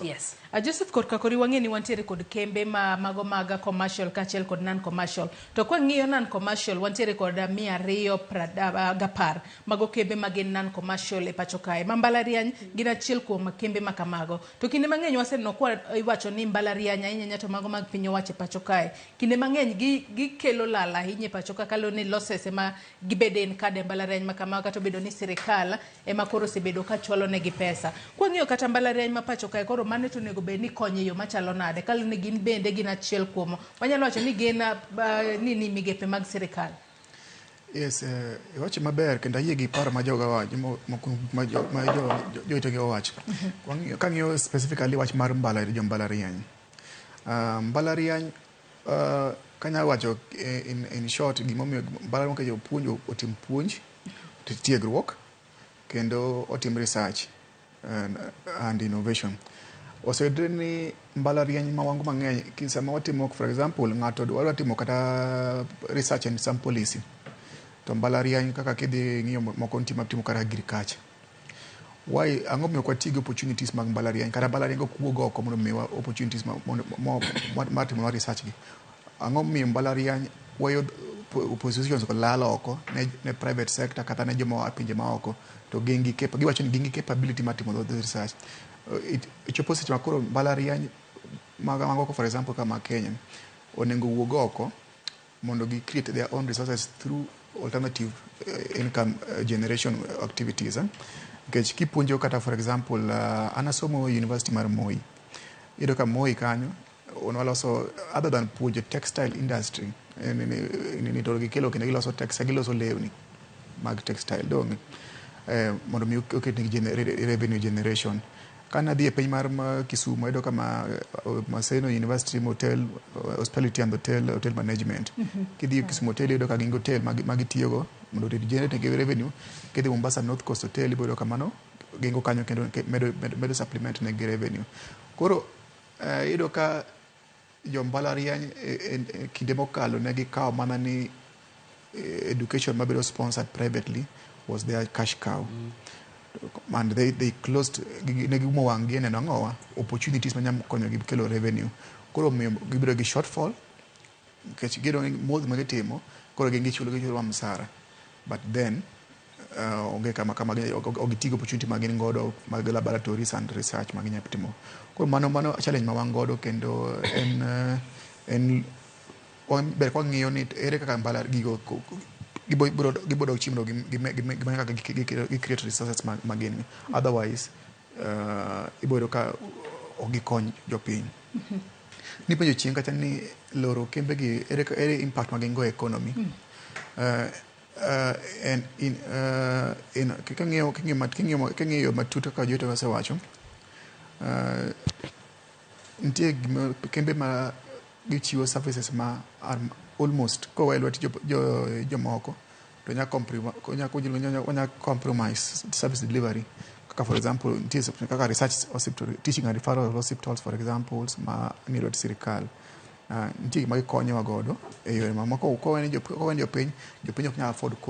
Yes. Joseph, korka kori wang'e ni wantiere kod kembe ma mago mag commercial kaachiel kod non commercial. To kwang'iyo non commercial, wantiere kod 210 mago kembe magin non commercial e pacho kae. Ma mbalariany gin achiel kuom kembe ma kamago. To kinde mang'eny waseneno kwa iwacho ni mbalariany ahinya ahinya to mago mag piny owacho e pacho kae. Kinde mang'eny gikelo lal ahinya e pacho ka kaluwore ni losses ema gibede in kade mbalariany ma kamago, kata obedo ni sirikal ema koro osebedo ka chwalo negi pesa. Kwang'iyo kata mbalariany ma pacho kae, koro mano to onego bed ni konyo e yo machalo nade? Kaluwore ni gin bende gin achiel kuom, wanyalo wacho ni gin nini migepe mag sirikal. Yes, iwacho maber kendo ayie gi paro ma joga wacho ma jowetegi owacho. Kang'iyo specifically wach mar mbala jo mbalariany. Mbalariany kanya wacho in short gimomiyo mbalariany moketo puonj otim puonj, tiegruok kendo otim research and innovation. Oseyudre ni mbalariany ma wango mang'eny sama watimo, for example, ng'ato dwaro timo kata research and some policy, to mbalariany kaka kidhi ng'iyo moko nitie matimo kata agriculture. Why, ang'o miyo ok wati gi opportunities mag mbalariany kata mbalariany go wuog oko mondo omiwa opportunities mar timo research gi? Ang'o miyo mbalariany weyo positions go lal oko ne private sector kata ne joma oa pinje maoko, to gin gi giwacho ni gin gi capability mar timo those research? Chopo seche ma koro mbalariany mag oko, for example kama Kenya, onego wuog oko mondo gi create their own resources through alternative income generation activities, eh? Nikech kipuonjo kata, for example, an asomo university mar Moi, iyudo ka Moi kanyo waloso, other than puonjo textile industry ni to gikelo kendo giloso textile, giloso lewni mag textile dong mondo mi oket negi revenue generation. Ka nadhi e piny mar Kisumu, ayudo ka Maseno University Hotel, Hospitality and Hotel Management. Kidhi Kisumu Hotel, iyudo ka gin gi hotel ma gitiyogo mondo generate negi revenue. Kidhi Mombasa North Coast Hotel, ibiro yudo ka mano gin go kanyo kendo medo supplement negi revenue. Koro iyudo ka jo mbalariany e kinde mokalo ne gikawo mana ni education mabedo sponsored privately was their cash cow. And they closed, ne giumo wang' gi e neno ang'owa opportunities manyalo konyogi kelo revenue. Koro omiyo gibedo gi shortfall nikech giyudo ni modhi ma gitimo koro gin gichulo msara, but then onge kama ok giti gi opportunity ma gin godo mag laboratories and research ma ginyalo timo. Koro mano challenge ma wan godo kendo en ber ka wang'iyo ni ere kaka mbala gigo gibo dok chien mondo gimany kaka gi create resources ma gin. Otherwise ibo yudo ka ok gikony jopiny. Nipenjo chien kacha ni loro kembe gi ere impact ma gin go e economy. En in king'iyo matut kaka jowetewa osewacho, nitie kembe ma gichiwo services ma are almost kowe e lwet jomoko to nya compromise service delivery. Kaka, for example, nitie kaka research hospital, teaching and referral hospitals, for example, ma ni lwet sirikal. Nitie gima gikonyowa godo e yore mamoko. Kowe ni jopiny, jopiny ok nyal afford cost.